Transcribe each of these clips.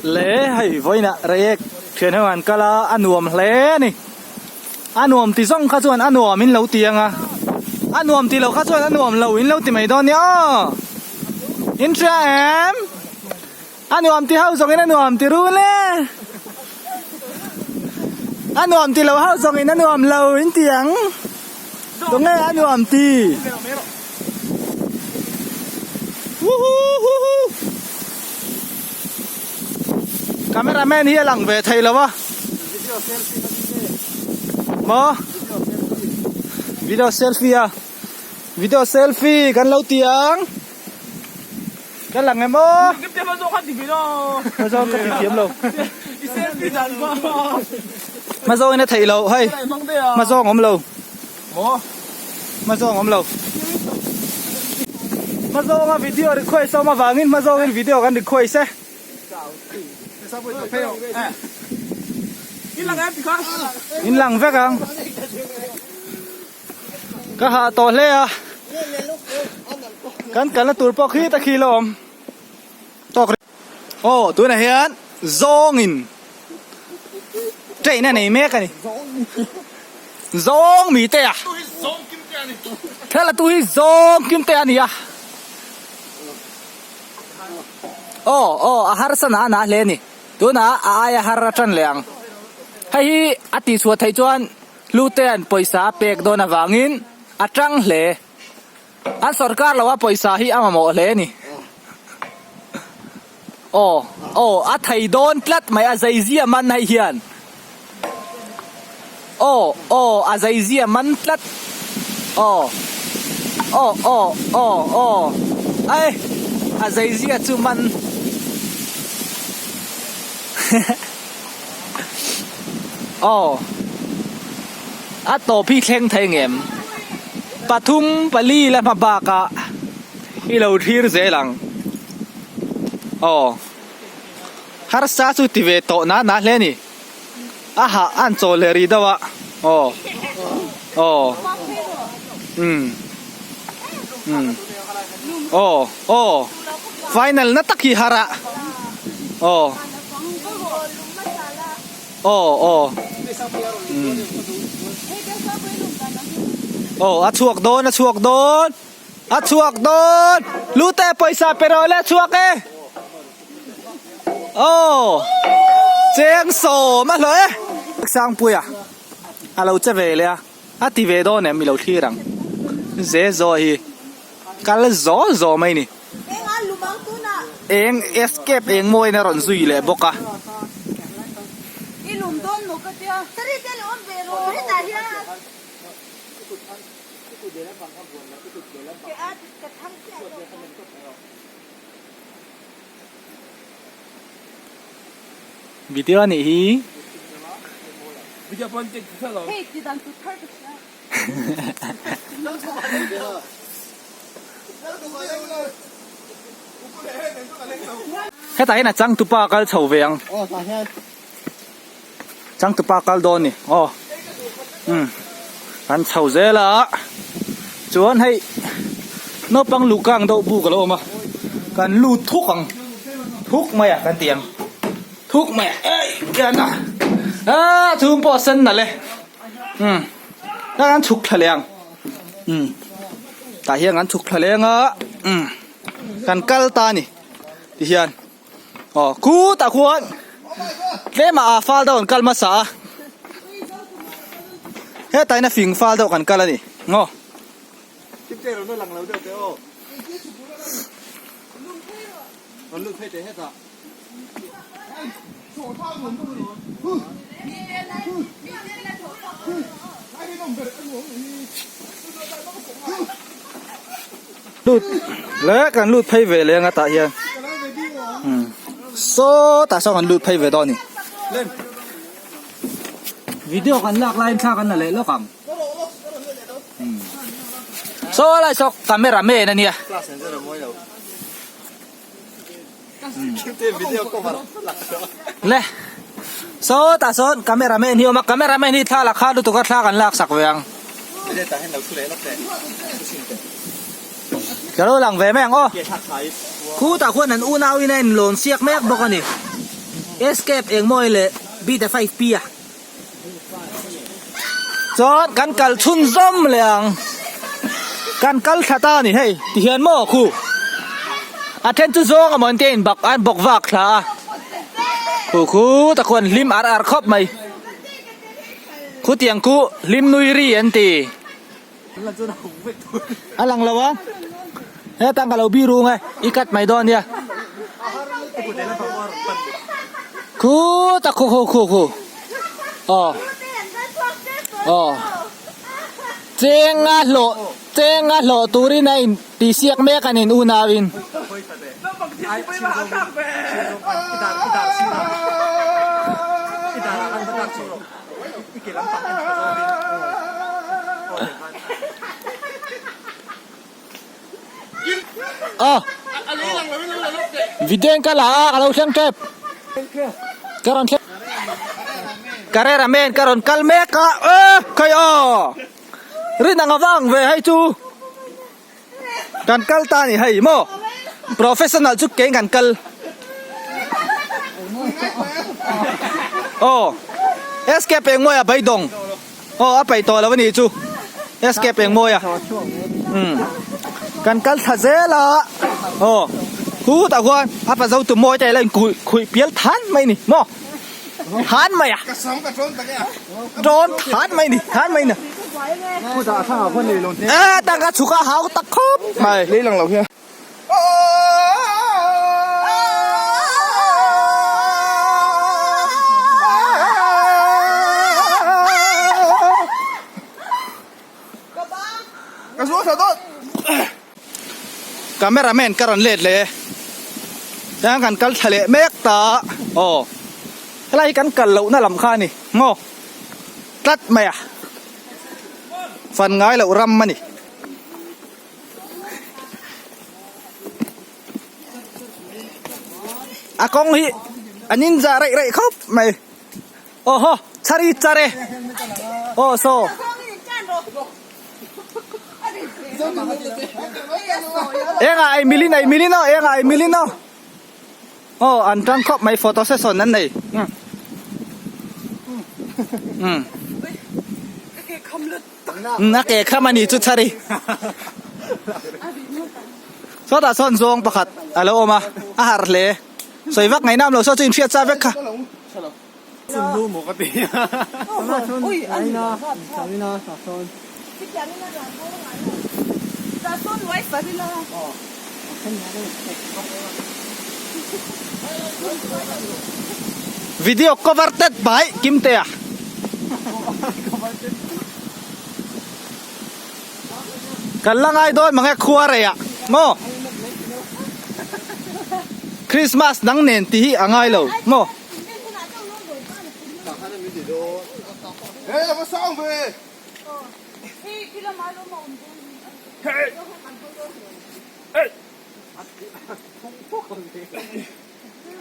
Le hei vawiinah reiek thian ho an kal a, a nuam hle a ni. A nuam ti zawng kha chuan a nuam in lo ti ang a, a nuam ti lo kha chuan a nuam lo in lo ti mai dawn nia aw. In hria em? A nuam ti ho zawng in a nuam ti rul e. A nuam ti lo ho zawng in a nuam lo in ti ang. Tunge a nuam ti? Woohoo! Cameraman hi a lang ve thei lo a. Maw? Video selfie a. Video selfie kan lo ti ang. Ka lang em aw. Hmazawng ka ti thiam lo. Hmazawng in a theih loh hei. Hmazawng awm lo. Hmazawng awm lo. Hmazawng a video request awm avangin hmazawng in video kan request e. In lang vek ang. Ka hah tawh hle a, kan kalna tur pawh khi ta khi la awm tawk rih. Aw tunah hian zawngin train a nei mek a ni. Zawng mi te a. Thla tu hi zawng kim te a ni a. Aw aw a harsa na na hle a ni. Tunah a aia har a tan leh ang. Hei hi a tihchhuah theih chuan. Hlutea'n pawisa a pek dawn avangin a tang hle. An sorkar loa pawisa hi a mamawh hle a ni. Aw, aw, a thei dawn tlat mai a zeizia man hei hian. Aw, aw, a zeizia man tlat. Aw, aw, aw, aw, aw, ai, a zeizia chu man. Aw a tawp hi thleng thei ngem pathum pali la hma bakah i lo thlir zel ang aw harsa chu ti ve tawh na na hle a ni a hah a an chawl leh rih deuh a aw aw umm umm aw aw final na tak hi har a aw. Aw aw umm aw a chhuak dawn a chhuak dawn a chhuak dawn lute pawisa pe rawh le a chhuak e aw cheng sawm a hlawh e Sangpuia a lo che ve leh a a ti ve dawn em i lo thlir ang ze zaw hi kal zaw zaw mai ni. Eng escape eng mawiin a rawn zui leh bawk a. Video a nih hi. Hetah hian a changtupa kal chho ve ang changtupa kal dawn ni aw umm an chho zel a chuan hei naupang luh kang deuh buk a lo awm a kan lut thuk ang thuk mai a kan ti ang thuk mai a ei hian a ah chhung pawh a sen nalh e. Umm tah hian chhuk thla leh ang umm tah hian kan chhuk thla leng a umm kan kal ta a ni ti hian aw khutah khuan tlem ah fal deuh an kal hmasa a hetah hian a fing fal deuh kan kal a ni maw. Lut leh kan lut phei ve leng a tah hian umm sawtah sawn kan lut phei ve dawn a ni video kan lak laiin thla kan la leh lawk ang umm saw lai saw camera man a nia. Le saw tah sawn camera man hi a awm a camera man hi thla la kha lutuk a thla kan lak sak ve ang ka lo lang ve mai ang aw khutah khuan an unau in a inlawn siak mek bawk a ni. Escape engmawi leh Beta 5P a. Chuan kan kal chhunzawm leh ang. Kan kal thla ta a ni hei tihian maw khu a then chu zawng a mawn te in bak an bawk vak thla a khu khu tak khuan hlim ar ar khawp mai khutiang khu hlim nui ri an ti a lang lo a hetang ka lo biru nge i cut mai dawn nia khu tak khu khu khu khu aw aw chenga hlawh chenga hlawh turin a in ti siak mek a nin unau in. Aw video in ka la a ka lo thleng tep ka rawn thleng Carrera man ka rawn kal mek a e khai aw rin ang avang ve hei chu kan kal ta a ni hei maw professional chu keng kan kal aw SK Pengmawia beidawng aw a peih tawh lo a nih chu SK Pengmawia umm kan kal thla zel a aw khutah khuan a pa zo tu mawi te a lo in kuih khuih pial than mai a ni maw than mai a tawn than mai a ni than mai a ni e tangka chhuk a hau tak khawp mai. Camera man ka rawn let leh e tiang kan kal thla leh mek ta aw helai hi kan kal loh na lam kha a ni maw tlat mai a fan ngai loh ram a ni. A kawng hi an in zah raih raih khawp mai aw haw chari char e aw saw engah ei milin ei milin aw engah ei milin aw aw an tang khawp mai photo session an nei umm A ke kham a ni chu chhari. Sawtah sawn zawng pakhat a lo awm a, a harh hle. Sawi vak ngaih nam lo saw chu inhriat sa vek kha. Video cover tet bai Kimtea. Kan la ngai dawn mange khua rei ah maw Christmas nang nen tih hi a ngai lo maw.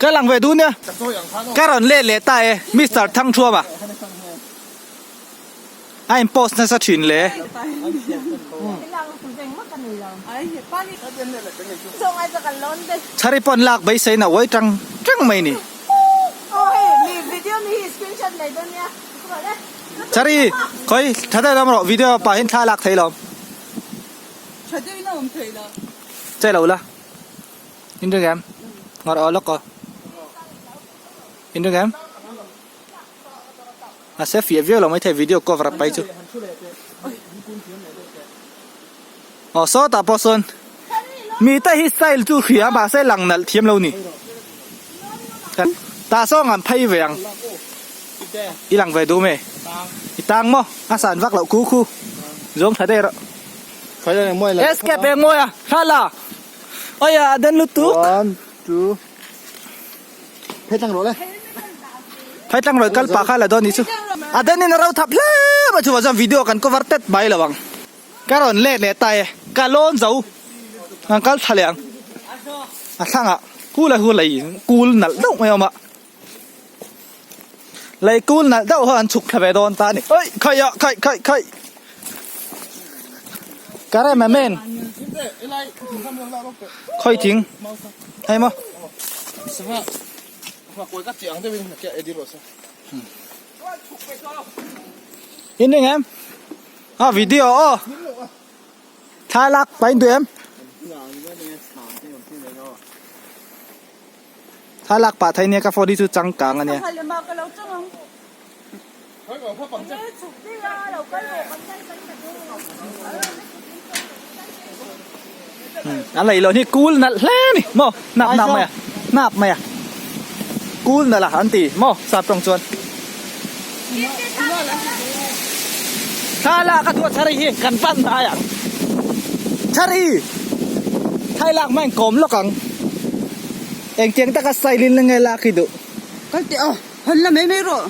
Ka lang ve dun nia. Ka rawn let leh ta e Mister Thangthuama. A in post nasa thin le. Chhari pawn lak beisei na uai tang tang mai ni. Chhari khawi tha deuh lam rawh video pahin thla lak thei lo. Che lo la. In ring em? Ngawr aw lawk aw. In ring em? A se fiah viau lo maithei video cover a pai chu. Aw sawtah pawh sawn mi te hi style chu hria mahse lang nalh thiam lo ni. Tah sawn an phei ve ang. I lang ve duh me. I tang maw? A san vak loh khu khu. Zawng tha daih rawh. Escape eng mawi a? Thla la. Oi a den lutuk. 1 2 Phei tlang rawh le. Phei tlang rawh kal pah kha la dawn ni chu. A den in a ro thap hle mai chuvang chuan video kan cover tet mai lo ang. Ka rawn let leh ta e. Ka lawn zo. Kan kal thla leh ang. A thlangah kul a hu lei kul nalh deuh mai a awm a. Lei kul nalh deuh ho an chhuk thla ve dawn ta a ni. Oi khai ah khai khai khai. Karem men. Khawi thing. Hei maw. In ring em? A video aw. Thlalak pain duh em? Thlalak pah thei nia ka phone hi chu changkang ania. A lei lo hi kul nalh hle a ni maw hnap hnap mai a hnap mai a kul nalh a an ti maw sap tawng chuan thlalak a duh a chhari hi kan pan hnai ang chhari thailak mai an kawm lawk ang engtiang taka style in nge lak hi duh Kal teh aw hawn la mai mai rawh.